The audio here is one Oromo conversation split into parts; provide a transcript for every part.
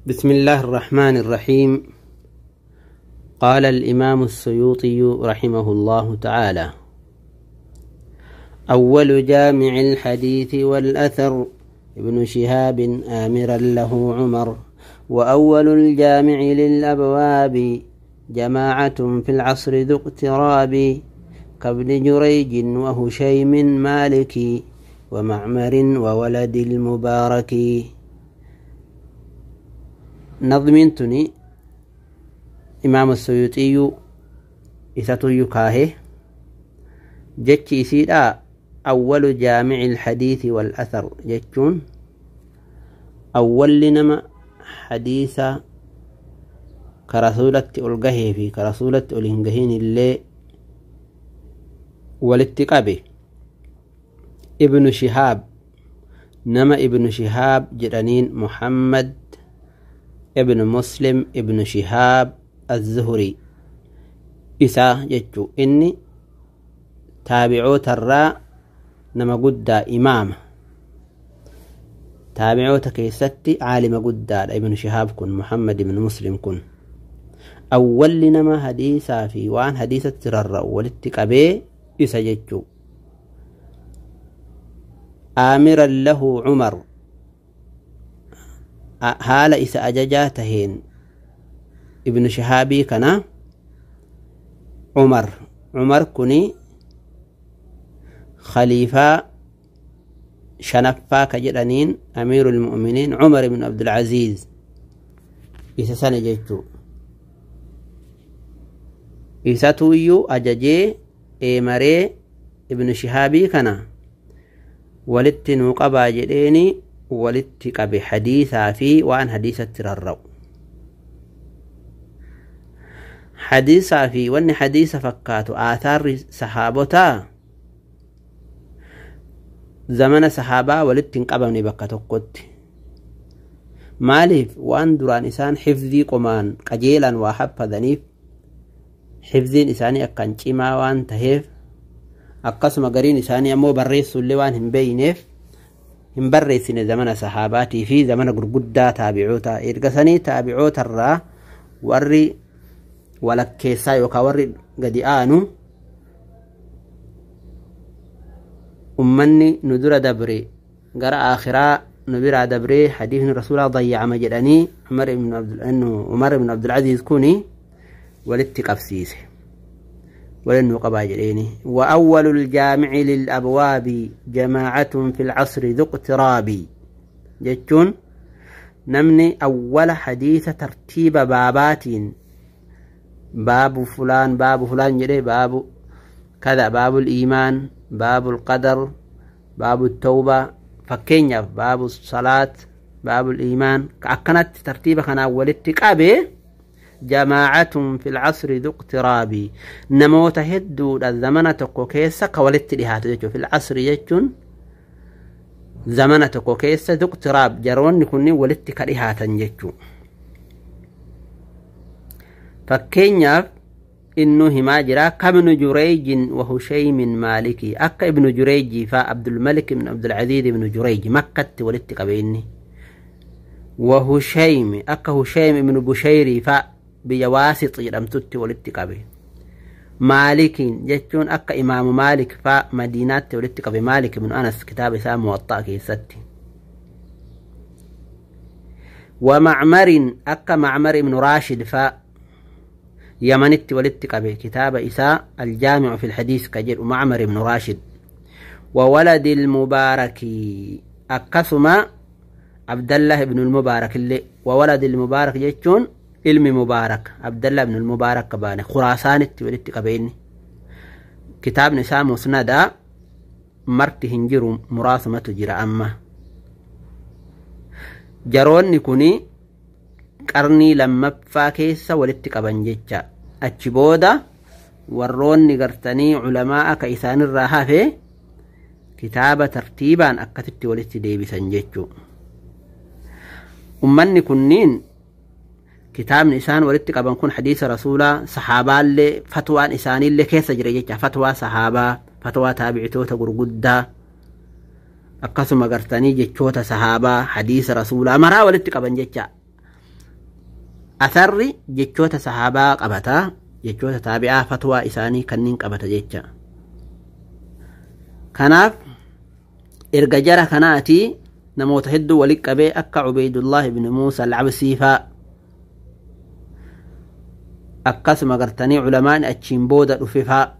بسم الله الرحمن الرحيم. قال الإمام السيوطي رحمه الله تعالى: أول جامع الحديث والأثر ابن شهاب آمرا له عمر، وأول الجامع للأبواب جماعة في العصر ذو اقتراب، كابن جريج وهشيم مالك ومعمر وولد المبارك. نظمنتني إمام السيوطي إساتو يكاهه جتشي إسيدا أول جامع الحديث والأثر، جتشون أول لنما حديث كرسولة ألقهي في كرسولة ألهنجهين اللي والاتقابه ابن شهاب، نما ابن شهاب جرانين محمد ابن مسلم ابن شهاب الزهري إسا جتشو إني تابعو ترى نما قد إمام تابعو تكيستي عالم قد ابن شهاب كن محمد بن مسلم كن أول نما حديثا في وان حديثة ترى والاتقابه إسا جتشو آمرا له عمر haala isa ajajaa taheen ibnu shihaabii kana Umar kuni khaliifaa shanaffaa ka jedhaniin amiirul mu'miniin Umar ibn Abdulaziz isa sana jechuu isatu iyyuu ajajee eemaree ibnu shihaabii kana walitti nuu qabaa jedheeni walitti qabe hadiisaa fi waan hadiisatti rarra'u. Hadiisaa fi wanni hadiisa fakkaatu aathaarri sahaabotaa zamana sahaabaa walitti hin qabamne bakka tokkotti. Maaliif? Waan duraan isaan hifzii qomaan qajeelaan waa haffadaniif hifziin isaanii akkaan cimaa waan taheef, akkasuma gariin isaanii ammoo barreessuullee waan hin beeyneef hin barreessine zamana sahaabaatii fi zamana gurguddaa taabi'oota. Erga sanii taabi'ootarraa warri walakkeessaa yookaan warri gadi aanu ummanni nu dura dabre gara aakhiraa nu biraa dabree hadiisni rasuulaa dayyacama jedhanii Umar ibn Abdulaziz kuni walitti qabsiise. ولن قبا جريني. وأول الجامع للأبواب جماعة في العصر ذو اقتراب، جتون نمني أول حديث ترتيب بابات، باب فلان باب فلان جري باب كذا، باب الإيمان، باب القدر، باب التوبة، فكينيا باب الصلاة، باب الإيمان، كأكنت ترتيب خنا ولتقابه جماعة في العصر ذو اقتراب، نموت هدو الزمن تقو كيسة كولت لهاتو في العصر يجون زمن تقو كيسة ذو اقتراب جرون يكوني ولت كرهاتا يجون. فكينيا إنه هما جرا كابن جريج وهشيم مالكي، أكا ابن جريج فعبد الملك بن عبد العزيز بن جريج مكة ولت قبيني، وهشيم أكا هشيم بن بشيري ف بيواسط jedhamtutti walitti qabe. Maalikiin jechuun akka imaamu Maalik faa Madiinaatti walitti qabe Maalik ibn Anas kitaaba isaa Muwaxxaa keessatti. Wa Macmarin akka Macmar ibn Raashid faa Yamanitti walitti qabe kitaaba isaa Aljaamicu fi lhadiis ka jedhu Macmar ibn Raashid. Wa waladi lmubaaraki akkasuma Abdallah ibn lmubaarak illee. Wa waladi lmubaarak jechuun ilmi mubaarak Abdallah ibn al-Mubaarak baane Khuraasaanitti walitti qabeenni. Kitaabni isaa musnadaa marti hin jiru muraasumatu jira amma. Jaroonni kuni qarnii lammaffaa keessa walitti qaban jecha. Achi booda warroonni gartanii culamaa akka isaanirraa hafe kitaaba tartiibaan akkasitti walitti deebisan jechuu. Ummanni kunniin kitaabni isaan walitti qaban kun hadiisa rasuulaa sahaabaallee fatwaan isaaniillee keessa jira jecha. Fatwaa sahaabaa, fatwaa taabicitoota gurguddaa, akkasuma gartanii jechoota sahaabaa hadiisa rasuulaa maraa walitti qaban jecha. Atharri jechoota sahaabaa qabata, jechoota taabi'aa fatwaa isaanii kanneen qabata jecha. Kanaaf erga jara kanaati namoota hedduu walitti qabee akka Ubeydullah ibn Muusa al-Absii faa akkasuma gartanii culamaan achiin booda dhufe faa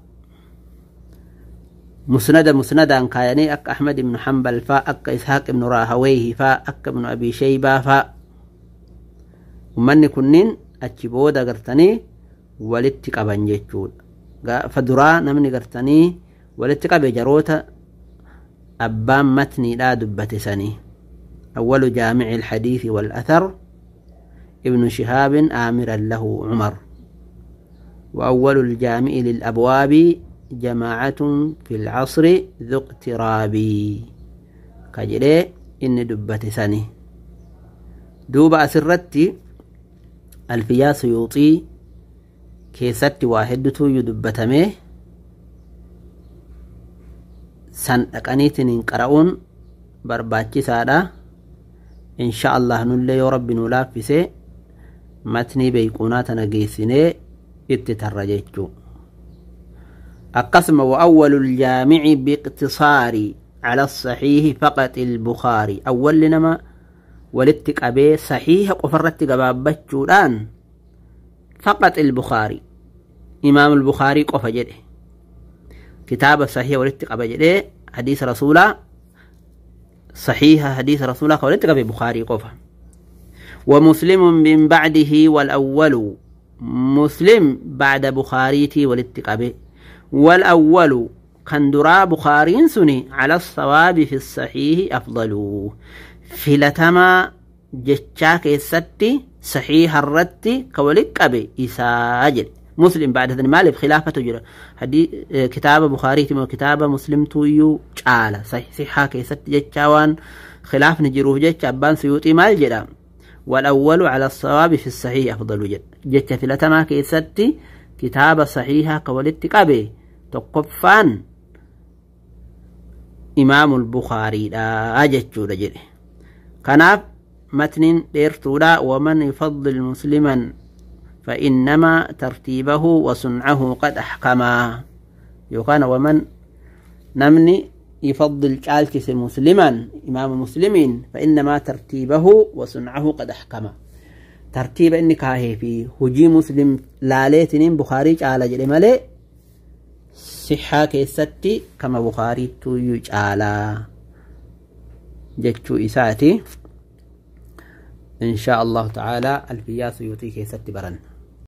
musnada musnadaan kaayanii akka Ahmad ibn Hanbal faa, akka Ishaaq ibn Raahaweyhi faa, akka ibn Abi Shaybaa faa, ummanni kunniin achi booda gartanii walitti qaban jechuudha. Gaafa duraa namni gartanii walitti qabe jaroota abbaan matniidhaa dubbate sanii. أول جامع الحديث والأثر ابن شهاب آمرا له عمر، وأول الجامع للأبواب جماعة في العصر ذو اقتراب كجري إن دبت سني. دوب أسرتي ألفيا سيوطي كيست واحدة يدبتمه سن أكنيتن قرؤون برباتي سادة إن شاء الله نولي يا رب نلافسه متني بيقونات نجيسني اتترجيتشو. القسم وأول الجامع باقتصار على الصحيح فقط البخاري. أول لنما ولتك أبي صحيح قفرت قبابتشو الآن فقط البخاري، إمام البخاري قف جده كتاب الصحيح ولتك أبي جده حديث رسوله صحيح حديث رسوله ولتك أبي بخاري قفه. ومسلم من بعده والأول مسلم بعد بخاريتي ولتك أبي، والأول كان درا بخاري سني على الصواب في الصحيح أفضل. فلتما جتشاك الستي صحيح الرتي كولك أبي إساجل مسلم بعد هذا المال بخلافة جرى حديث كتاب بخاري تم كتاب مسلم تويو تعالى صحيح صحة كيست جتشاوان خلاف نجروه جتش أبان سيوطي مال جرى. والأول على الصواب في الصحيح أفضل جد جتش فلتما كيستي كتاب صحيحة كولتك أبي تقفان إمام البخاري لا أجتشو رجله. كناف متن ديرتولا ومن يفضل مسلما فإنما ترتيبه وصنعه قد أحكما. يقال ومن نمني يفضل شالكس مسلما إمام مسلمين فإنما ترتيبه وصنعه قد أحكما. ترتيب إنك هاي في هجي مسلم لاليتنين بخاري على جرمالي صحة كيستي كما بخاري تويج على جتشو إساتي إن شاء الله تعالى ألفيا سيوطي كيستي برن.